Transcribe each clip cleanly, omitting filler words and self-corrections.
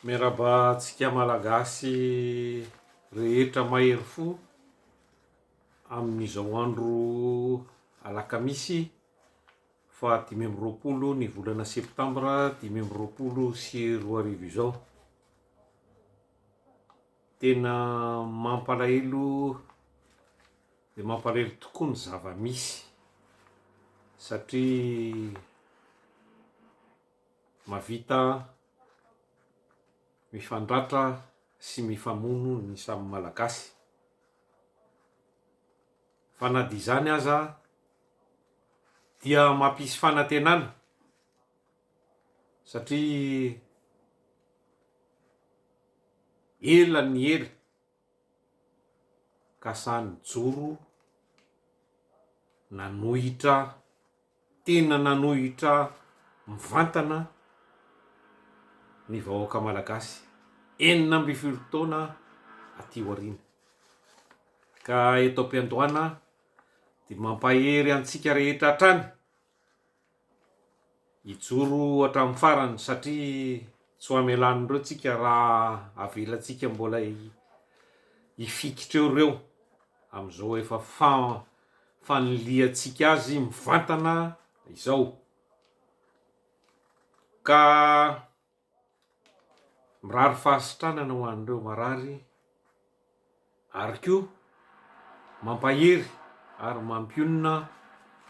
Miarahaba antsika Malagasy rehetra mahery fo amin'izao andro alakamisy faha 25 ny volana septambra 2025 izao. Tena mampalahelo dia mampalahelo tokoa ny zava-misy satria mavita mifandratra sy mifamono ny samy Malagasy. Fa na dia izany aza dia mampisy fanantenana satria ela ny ela ka sahy nijoro nanohitra Tena nanohitra mivantana ny vahoaka Malagasy 16 taona aty aoriana. Ka eto am-piandohana dia mampahery antsika rehetra hatrany hijoro hatramin'ny farany satria tsy ho hamelan'ireo tsika raha avelantsika mbola hifikitra eo ireo amin'izao efa fanilihantsika azy mivantana izao. Ka mirary fahasitranana ho an'ireo marary ary koa mampahery ary mampionona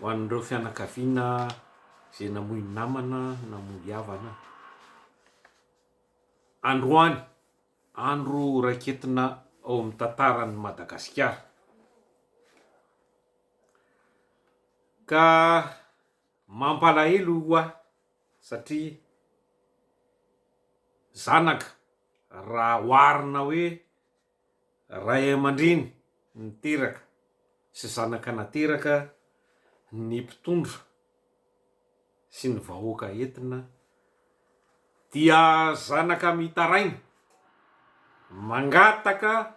ho an'ireo fianakaviana izay namoy namana, namoy havana. Androany Andro raiketina ao amin'ny tantaran'i Madagasikara. Ka mampalahelo ho'a satria zanaka raha oharina hoe ray aman-dreny niteraka sy zanaka nateraka ny mpitondra sy ny vahoaka entina dia zanaka mitaraina mangataka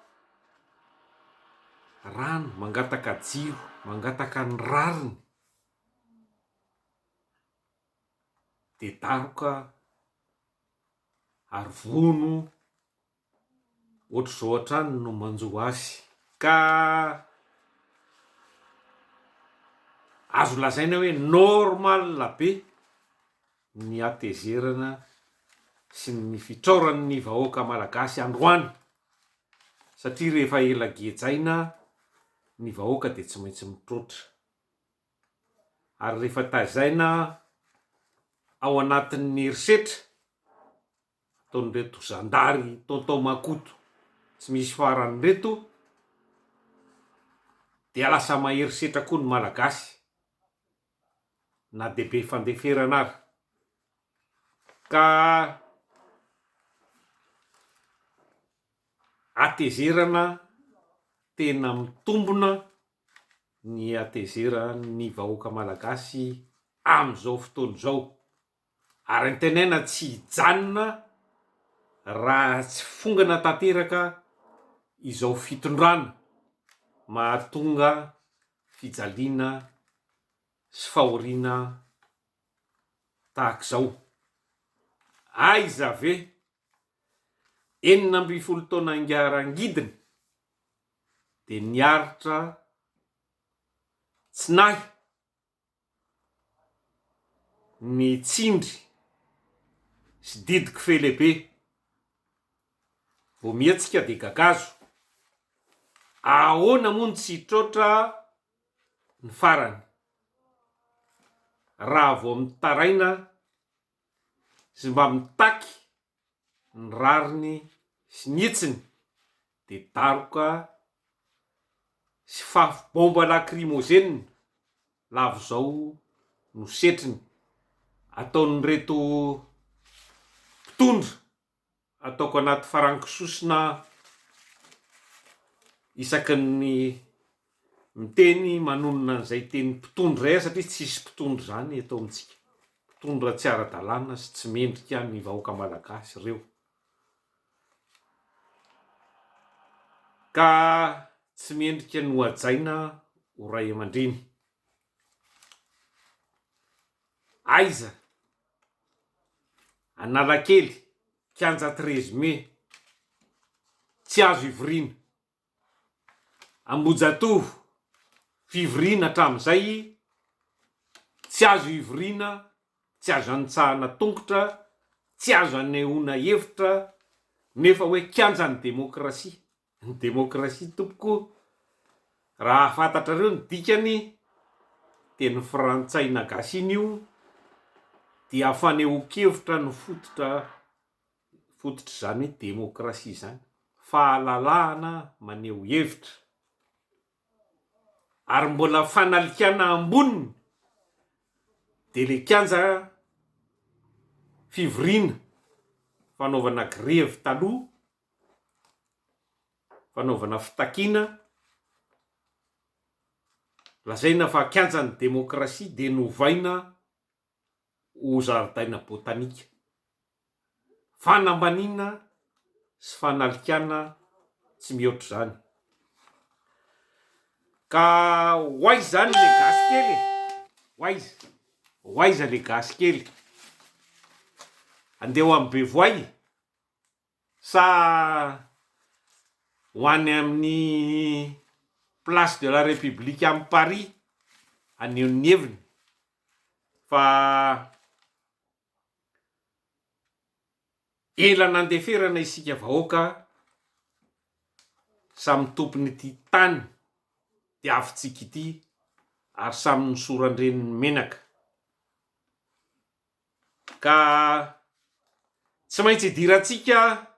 rano, mangataka jiro, mangataka ny rariny dia daroka ary vono Ohatr'izao hatrany no manjo azy. Ka azo lazaina hoe normal be ny hatezerana sy ny fitraoran'ny vahoaka malagasy androany satria rehefa ela gejaina ny vahoaka dia tsy maintsy mitroatra. Ary rehefa tazaina ao anatin'ny herisetra ataon'ireto zandary tonton Makoto tsy misy farany ireto dia lasa mahery setra koa ny Malagasy na dia be fandeferana ary ka hatezerana tena mitombona ny hatezeran'ny vahoaka Malagasy amin'izao fotoana izao. Ary antenaina tsy hijanona raha tsy fongana tanteraka izao fitondrana mahatonga fijaliana sy fahoriana tahaka izao. Aiza ve? 16 taona ingahy Rangidiny dia niaritra tsy nahy ny tsindry sy didiko fe lehibe vao mihetsika dia gagazo, ahoana moa no tsy hitroatra ny farany raha vao mitaraina sy mba mitaky ny rariny sy ny hitsiny dia daroka sy fafy baomba lakrimôzenina lavo izao no setriny ataon'ireto mpitondra ataoko anaty farango sosona isaky ny miteny manonona an'izay teny mpitondra izay aho satria tsisy mpitondra izany eto amintsika, mpitondra tsy ara-dalàna sy tsy mendrika ny vahoaka malagasy ireo. Ka tsy mendrika ny hohajaina ho ray aman-dreny. Aiza? Analakely. Kianja 13 mai, tsy azo ivoriana. Ambohijatovo, fivoriana hatramin'izay, tsy azo ivoriana, tsy azo anitsahana tongotra, tsy azo anehoana hevitra, nefa hoe kianjan'ny demokrasia. Ny demokrasia tompoko, raha fantatrareo ny dikany, teny frantsay na gasy iny io, dia fanehoan-kevitra no fototra fototr'izany hoe demokrasia izany, fahalalahana maneho hevitra, ary mbola fanalikana amboniny dia le kianja fivoriana fanaovana grevy taloha, fanaovana fitakiana, lazaina fa kianjan'ny demokrasia dia novaina ho zaridaina botanika. Fanambaniana sy fanalikana tsy mihoatra izany. Ka ho aiza izany le gasy kely e? Ho aiza? Ho aiza le gasy kely? Andeha ho any Bevoay? Sa ho any amin'ny Place de la République any Paris haneho ny heviny? Fa ela nandeferana isika vahoaka samy tompon'ity tany diavintsika ity ary samy nosoran-dreniny menaka. Ka tsy maintsy idirantsika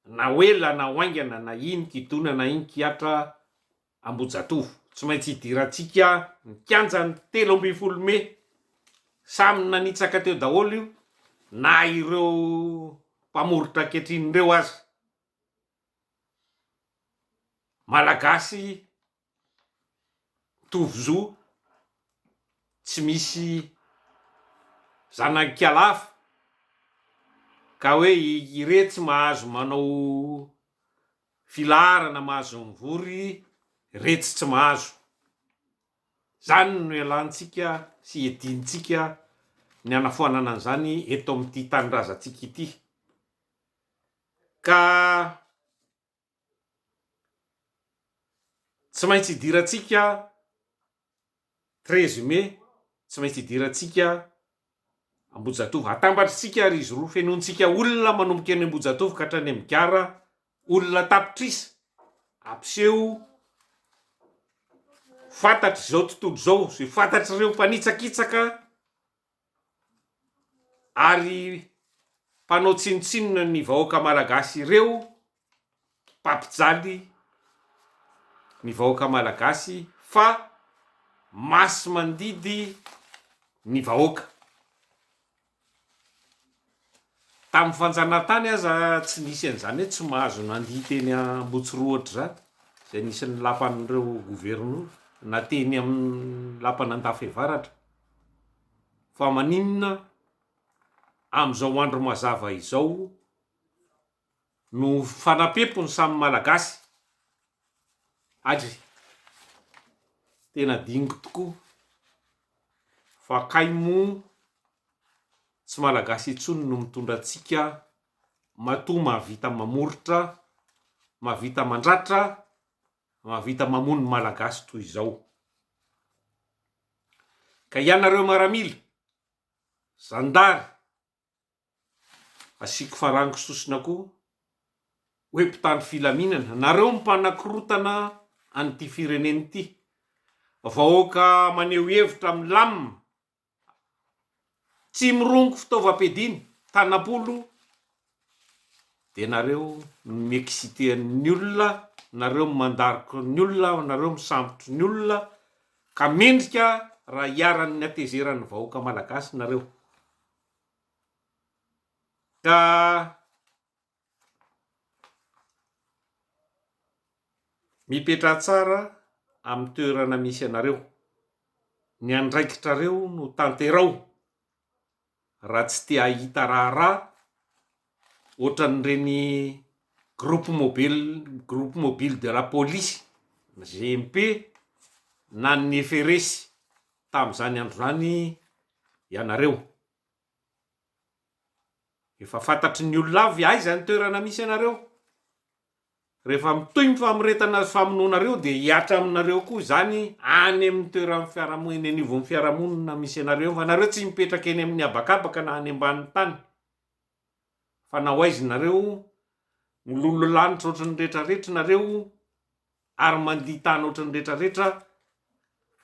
Na ho ela na ho haingana na iny kidona na iny kihatra Ambohijatovo. Tsy maintsy hidirantsika ny kianjan'ny 13 mey. Samy nanitsaka teo daholo io na ireo mpamoritra ankehitriny ireo aza. Malagasy Mitovy zo, tsy misy zanak'ikalahafa ka hoe iretsy mahazo manao filaharana mahazo mivory, iretsy tsy mahazo. Izany no ialantsika sy iadiantsika ny hanafoanana an'izany eto amin'ity tanindrazantsika ity. Ka. Tsy maintsy idirantsika 13 mai, tsy maintsy idirantsika Ambohijatovo. Atambatritsika ary izy roa, fenointsika olona manomboka eny Ambohijatovo ka hatrany amin'ny gara, olona tapitrisa, ampiseho fantatr'izao tontolo izao, izay fantatr'ireo mpanitsakitsaka ary mpanao tsinontsinona ny vahoaka malagasy ireo, mpampijaly ny vahoaka malagasy fa masi-mandidy ny vahoaka. Tamin'ny fanjanahantany aza tsy nisy an'izany hoe tsy mahazo nandihy teny Ambohitsirohotra izany, izay nisy ny lapan'ireo governora, na teny amin'ny lapan'Andafiavaratra. Fa maninona amin'izao andro mazava izao no mifanampepo ny samy Malagasy? Adry, tena adinoko tokoa fa kay moa tsy Malagasy intsony no mitondra antsika matoa mahavita mamoritra, mahavita mandratra, mahavita mamono Malagasy toy izao. Ka ianareo maramila, zandary, asiako farango sosona koa hoe mpitandro filaminana, nareo mpanakorotana an'ity firenena ity, vahoaka maneho hevitra milamina, Tsy mirongo fitaovam-piadiana, tanam-polo, dia nareo no mi-exciter ny olona, nareo mandaroka ny olona, nareo misambotry ny olona, ka mendrika raha iharan'ny hatezeran'ny vahoaka malagasy nareo. Ka Mipetraha tsara amin'ny toerana misy anareo. Ny andraikitrareo no tanterao raha tsy te hahita raharaha ohatran'ireny groupe mobile groupe mobile de la police, GMP, na ny FRS tamin'izany andro izany ianareo. Efa fantatry ny olona avy aiza ny toerana misy anareo. Rehefa mitohy ny famoretana sy famonoanareo dia hihatra aminareo koa izany any amin'ny toeran'ny fiarahamonina, eny anivon'ny fiarahamonina misy anareo, fa nareo tsy mipetraka eny amin'ny habakabaka na any ambanin'ny tany, fa na ho aiza nareo, milolo lanitra ohatry ny retraretra nareo ary mandia tany ohatry ny retraretra,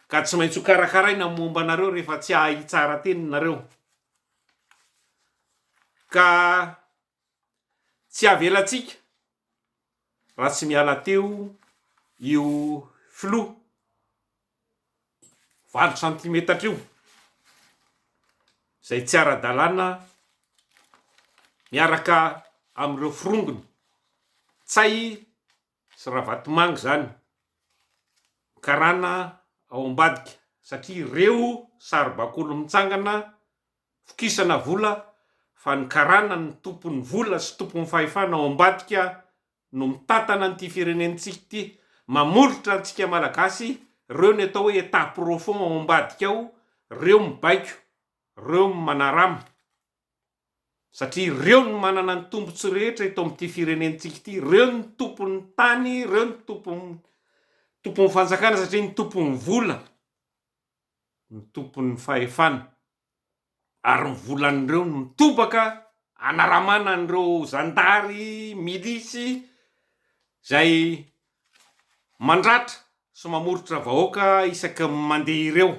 ka tsy maintsy ho karakaraina ny momba anareo rehefa tsy hahay hitsara teny nareo. Ka. Tsy avelantsika raha tsy miala teo io filoha valo santimetatra io, izay tsy ara-dalàna miaraka amin'ireo forongony, Ntsay sy Ravatomanga izany, karana ao ambadika satria ireo saribakoly mitsangana Vokisana vola fa ny karana no tompon'ny vola sy tompon'ny fahefana ao ambadika no mitantana an'ity firenentsika ity, mamoritra antsika malagasy, reo ny atao hoe etat profond ao ambadika ao, reo mibaiko, reo manarama, satria reo no manana ny tombotsoa rehetra eto amin'ity firenentsika ity, reo ny tompon'ny tany, reo ny tompon'ny tompon'ny fanjakana satria ny tompon'ny vola. ny tompon'ny fahefana ary ny volan'ireo no mitobaka anaramana an'ireo zandary, milisy izay mandratra sy mamoritra vahoaka isaky ny mandeha ireo.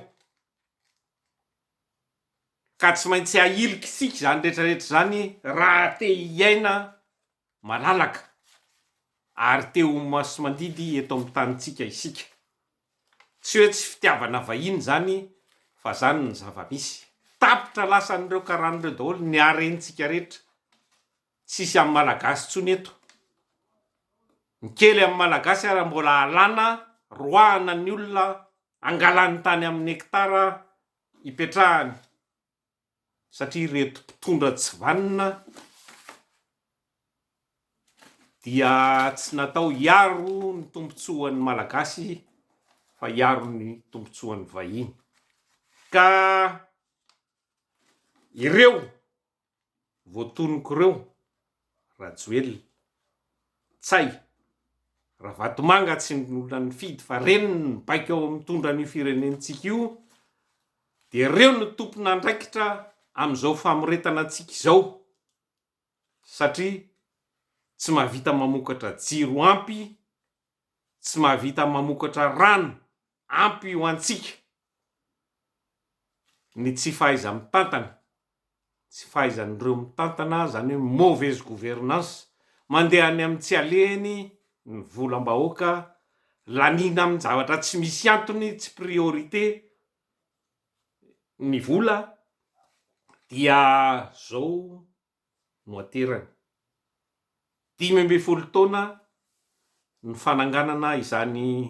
Ka tsy maintsy ahilikisika izany rehetra rehetra izany raha te hiaina malalaka ary te ho masimandidy eto amin'ny tanintsika isika. Tsy hoe tsy fitiavana vahiny izany fa zany ny zava-misy. Tapitra lasan'ireo karana ireo daholo ny harentsika rehetra. Tsisy amin'ny Malagasy intsony eto. Ny kely amin'ny Malagasy ara mbola alana, roahana ny olona, angalany tany amin'ny hectare ipetrahany. Satria ireto mpitondra tsy vanona dia tsy natao hiaro ny tombontsoan'ny Malagasy fa hiaro ny tombontsoan'ny vahiny. Ka ireo voatonoko ireo, Rajoelina, Ntsay, Ravatomanga tsy ny olona nifidy fa reny ny mibaiko ao mitondra an'io firenentsika io dia reo no tompon'andraikitra amin'izao famoretana antsika izao satria tsy mahavita mamokatra jiro ampy, tsy mahavita mamokatra rano ampy ho antsika ny tsy fahaiza-mitantana, tsy fahaizan'ireo mitantana, izany hoe mauvaise gouvernance, mandeha any amin'ny tsy alehany ny volam-bahoaka, laniana amin-javatra tsy misy antony, tsy priorité ny vola, dia zao no aterany. 15 taona ny fananganana izany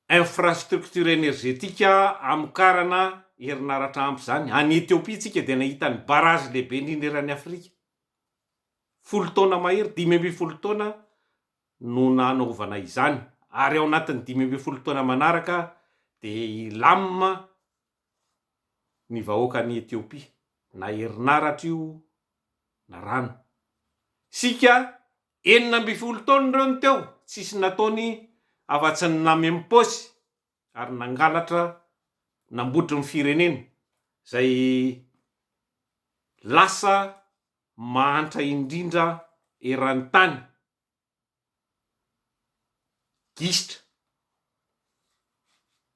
infrastructure énergétique hamokarana herinaratra ampy izany. Any Ethiopie tsika dia nahita ny barrage lehibe indrindra eran'i Afrika. Folo taona mahery, 15 taona no nanaovana izany. Ary ao anatin'ny 15 taona manaraka dia hilamina ny vahoakan'i Ethiopie, na herinaratra io na rano. Isika 16 taona ireo no teo, tsisy nataony afa-tsy ny nameno paosy ary nangalatra nambotry ny firenena izay lasa mahantra indrindra eran-tany. Gisitra,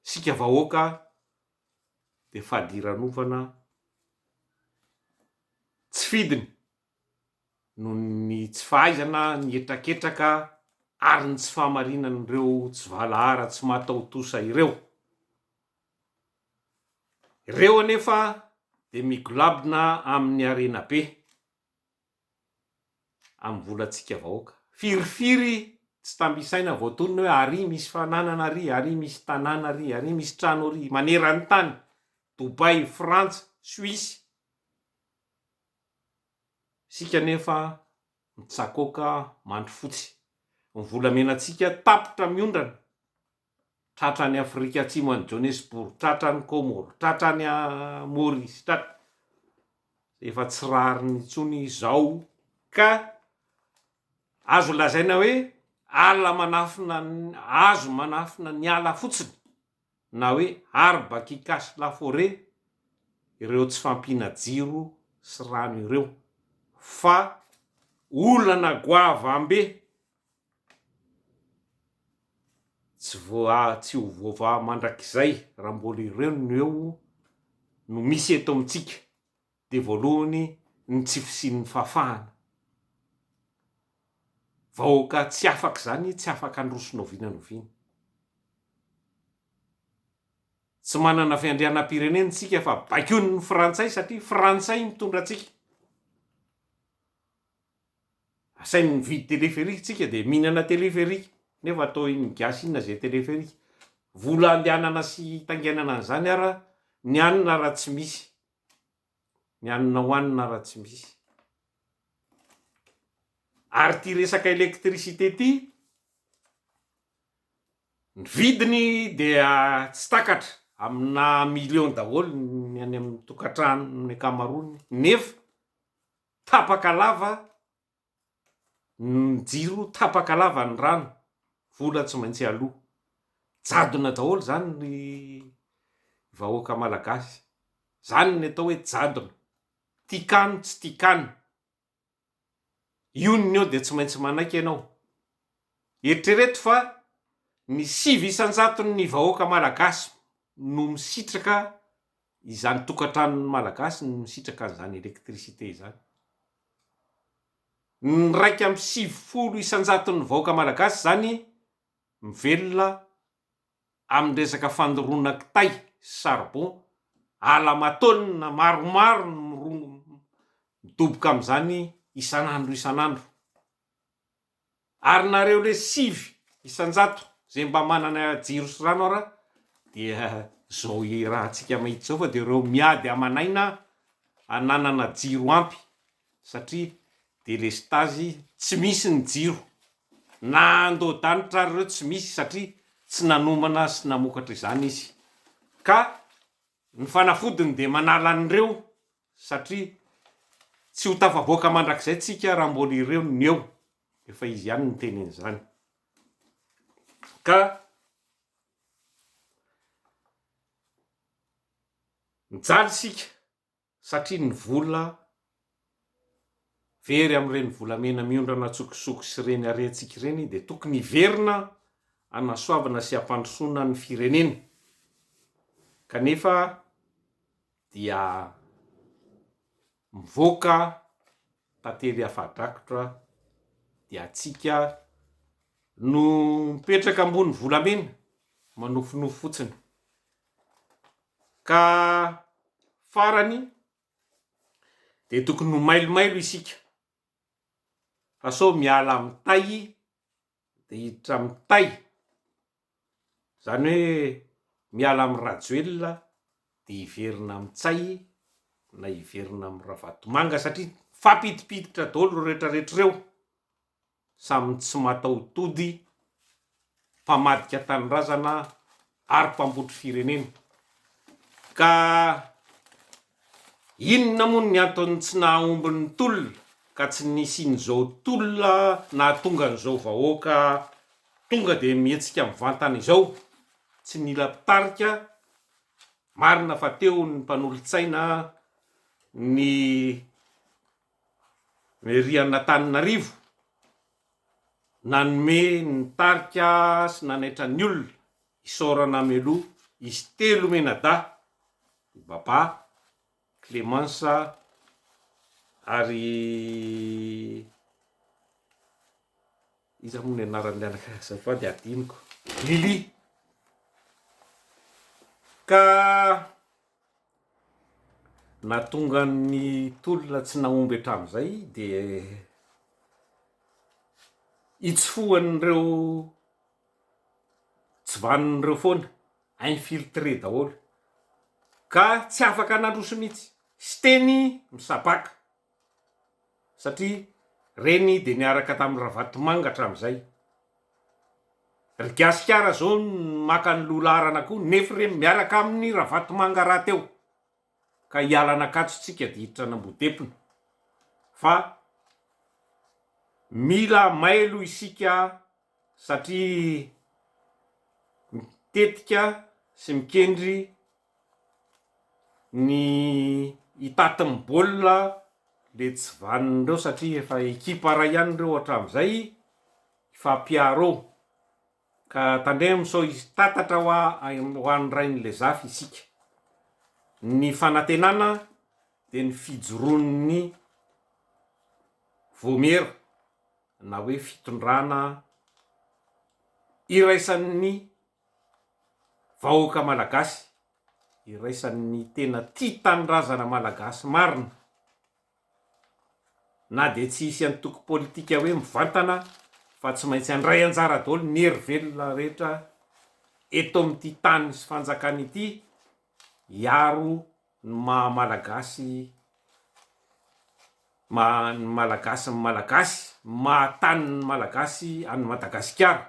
isika vahoaka dia fadiranovana tsy fidiny noho ny tsy fahaizana ny hetraketraka ary ny tsy fahamarinan'ireo tsy valahara tsy mahatahotosa ireo. Ireo anefa dia migolabona amin'ny harena be. amin'ny volantsika vahoaka. Firifiry tsy tamby isaina voatonona hoe ary misy fananana ary, ary misy tanàna ary, ary misy trano ary, maneran-tany, Dubaï, Frantsa, Suisse. Isika anefa mitsakoaka mandry fotsy. Ny volamenantsika tapitra miondrana, tratra any Afrika Atsimo any Johannesburg, tratra any Comores, tratra any Maurice, tratra. Efa tsy rariny intsony izao ka azo lazaina hoe ala manafina azo manafina ny ala fotsiny na hoe arbre qui cache la forêt ireo tsy fampiana jiro sy rano ireo fa olana goavambe tsy voa tsy ho voavaha mandrakizay raha mbola ireo no eo no misy eto amintsika dia voalohany ny tsy fisian'ny fahafahana. Vahoaka tsy afaka izany tsy afaka handroso n'oviana n'oviana. Tsy manana fiandrianam-pirenena isika fa baikoin'ny frantsay satria frantsay mitondra antsika. Asainy mividy téléphérique tsika dia mihinana téléphérique nefa atao iny gasy inona izay téléphérique. Vola andehanana sy hitaingenana an'izany ara ny hanina ara tsy misy. Ny hanina hohanina ara tsy misy. Ary ity resaka électricité ity, ny vidiny dia tsy takatra, amina millions daholo ny any amin'ny tokantrano ny ankamaroany nefa Tapaka lava ny jiro, tapaka lava ny rano, vola tsy maintsy aloa. Jadona daholo zany ry vahoaka malagasy. Zany ny atao hoe jadona. Tiakano tsy tiakano. Io ny eo dia tsy maintsy manaiky ianao. Eritrereto fa ny 9 isan-jaton'ny vahoaka malagasy no misitraka izany tokantranon'ny Malagasy no misitraka an'izany électricité izany. Ny 91 isan-jaton'ny vahoaka Malagasy izany mivelona amin'ny resaka fandoroana kitay sy charbon, ala aman-taonina maromaro no mirongo midoboka amin'izany isan'andro isan'andro. Ary nareo le 9% zay mba manana jiro sy rano ara dia zao iarahantsika mahita zao fa de reo miady aman'aina ananana jiro ampy satria delestazy tsy misy ny jiro na andoadanitra ary reo tsy misy satria tsy nanomana sy namokatra izany izy ka Ny fanafodiny dia manala an'ireo satria tsy ho tafavoaka mandrakizay tsika raha mbola ireo no eo, efa izy ihany no niteny an'izany. Ka mijaly isika satria ny vola very amin'ireny volamena miondrana an-tsokosoko sy ireny harentsika ireny dia tokony hiverina hanasoavana sy hampandrosoana ny firenena kanefa dia mivoaka tantely afa-drakotra dia antsika no mipetraka ambony volamena manofinofy fotsiny Ka farany dia tokony ho mailomailo isika fa sao miala amin'ny tay dia hiditra amin'ny tay, izany hoe miala amin'i Rajoelina dia hiverina amin'i Ntsay na hiverina amin'i Ravatomanga satria mifampidipiditra daholo ireo rehetrarehetra ireo. samy tsy mataho-tody, mpamadika tanindrazana ary mpambotry firenena. Ka inona moa ny antony tsy nahahomby ny tolona ka tsy nisian'izao tolona nahatonga an'izao vahoaka tonga dia mihetsika mivantana izao? Tsy nila mpitarika, marina fa teo ny mpanolotsaina, ny Mairie an'Antananarivo, nanome ny tarika sy nanaitra ny olona, isaorana mialoha izy telo mianadahy, i Baba, Clémence ary iza moa ny anaran'ilay anankiray azafady adinoko, Lily. Ka Nahatonga ny tolona tsy nahomby hatramin'izay dia itsofohan'ireo tsy vanona ireo foana, infiltré daholo, ka tsy afaka nandroso mihitsy. Siteny misabaka satria reny dia niaraka tamin'i Ravatomanga hatramin'izay. Ry Gasikara zao no maka ny loha laharana koa nefa ireny miaraka amin'i Ravatomanga rahateo. ka hiala an'Ankatso tsika dia hiditra an'Ambohidempona fa mila mailo isika satria mitetika sy mikendry ny hitaty ny baolina le tsy vanona ireo satria efa ekipa iray ihany ireo hatramin'izay hifampiaro eo ka tandremo sao hitatatra hoa ho an'ny rain'Ilezafy isika. Ny fanantenana dia ny fijoroan'ny voamiera na hoe fitondrana iraisan'ny vahoaka malagasy, iraisan'ny tena tia tanindrazana malagasy marina, na dia tsy hisy antoko politika hoe mivantana fa tsy maintsy handray anjara daholo ny hery velona rehetra eto amin'ity tany sy fanjakana ity hiaro ny maha malagasy maha ny malagasy ny malagasy, maha tanin'ny malagasy an'i Madagasikara.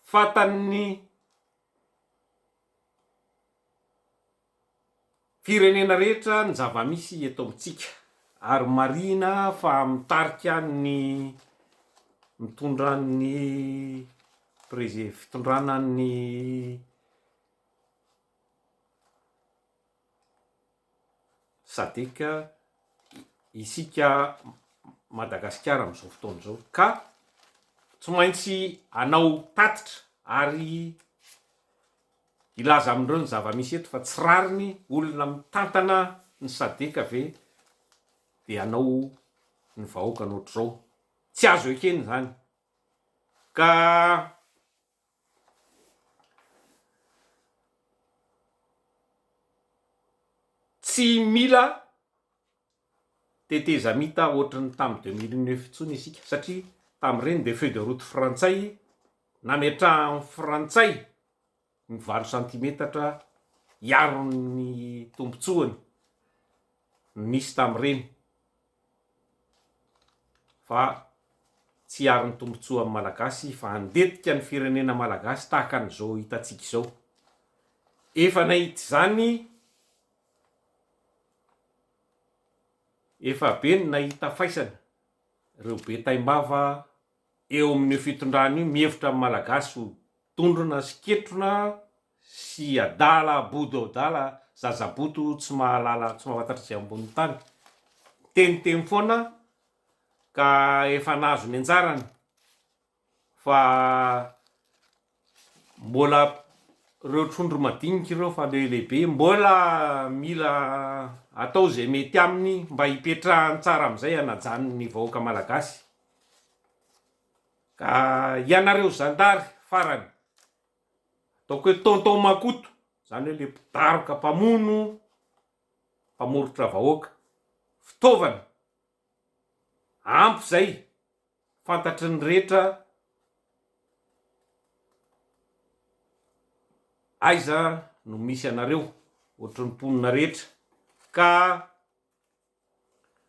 Fatan'ny firenena rehetra ny zava-misy eto amintsika ary marihina fa mitarika ny mitondra ny preze fitondrana ny Sadec isika Madagasikara amin'izao fotoana izao ka tsy maintsy hanao tatitra ary hilaza amin'ireo ny zava-misy eto fa tsy rariny olona mitantana ny Sadec ve dia hanao ny vahoakany ohatr'izao. Tsy azo ekena izany ka. Tsy mila tetezamita ohatran'ny tamin'ny 2009 intsony isika satria tamin'ireny dia feuille de route frantsay nametrahan'ny frantsay ny valo santimetatra hiaro ny tombotsoany no nisy tamin'ireny. Fa tsy hiaro ny tombotsoan'ny Malagasy fa handetika ny firenena Malagasy tahaka an'izao hitantsika izao. Efa nahita izany, efa be ny nahita faisana ireo be taimbava eo amin'io fitondrana io mihevitra ny Malagasy ho dondrona sy ketrona sy adala bodo adala zaza boto tsy mahalala tsy mahafantatra izay ambonin'ny tany miteniteny foana ka efa nahazo ny anjarany fa mbola reo trondro madinika ireo fa le lehibe mbola mila atao izay mety aminy mba hipetrahany tsara amizay hanajany ny vahoaka malagasy ka ianareo zandary farany Ataoko hoe tonton Makoto, zany hoe le mpidaroka mpamono, mpamoritra vahoaka. Fitaovana. Ampy zay. Fantatry ny rehetra aiza no misy anareo, ohatry ny mponina rehetra. Ka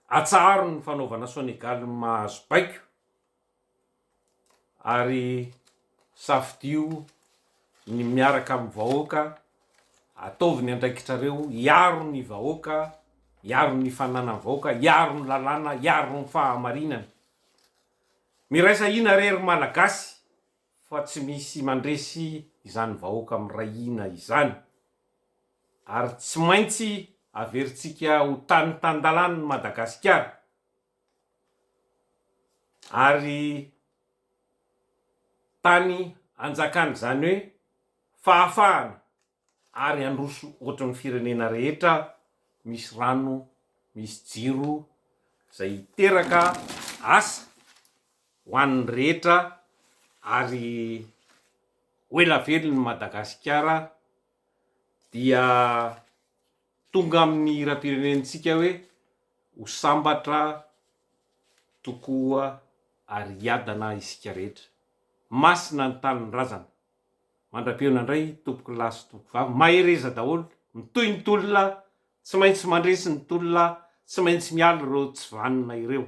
Atsaharo ny fanaovana sonegaly mahazo baiko ary safidio ny miaraka amin'ny vahoaka, ataovy ny andraikitrareo hiaro ny vahoaka, hiaro ny fananan'ny vahoaka, hiaro ny lalàna, hiaro ny fahamarinana. Miraisa hina re ry Malagasy fa tsy misy mandresy izany vahoaka miray hina izany. ary tsy maintsy averintsika ho tany tan-dalàna ny Madagasikara ary tany anjakan'izany hoe fahafahana ary handroso ohatran'ny firenena rehetra misy rano, misy jiro izay hiteraka asa ho an'ny rehetra ary ho ela velona i Madagasikara dia tonga amin'ny hiram-pirenentsika hoe ho sambatra tokoa ary hiadana isika rehetra. Masina ny tanindrazana. Mandra-pihaona indray tompoko lahy sy tompoko vavy, mahereza daholo, mitohy ny tolona, tsy maintsy mandresy ny tolona, tsy maintsy miala ireo tsy vanona ireo.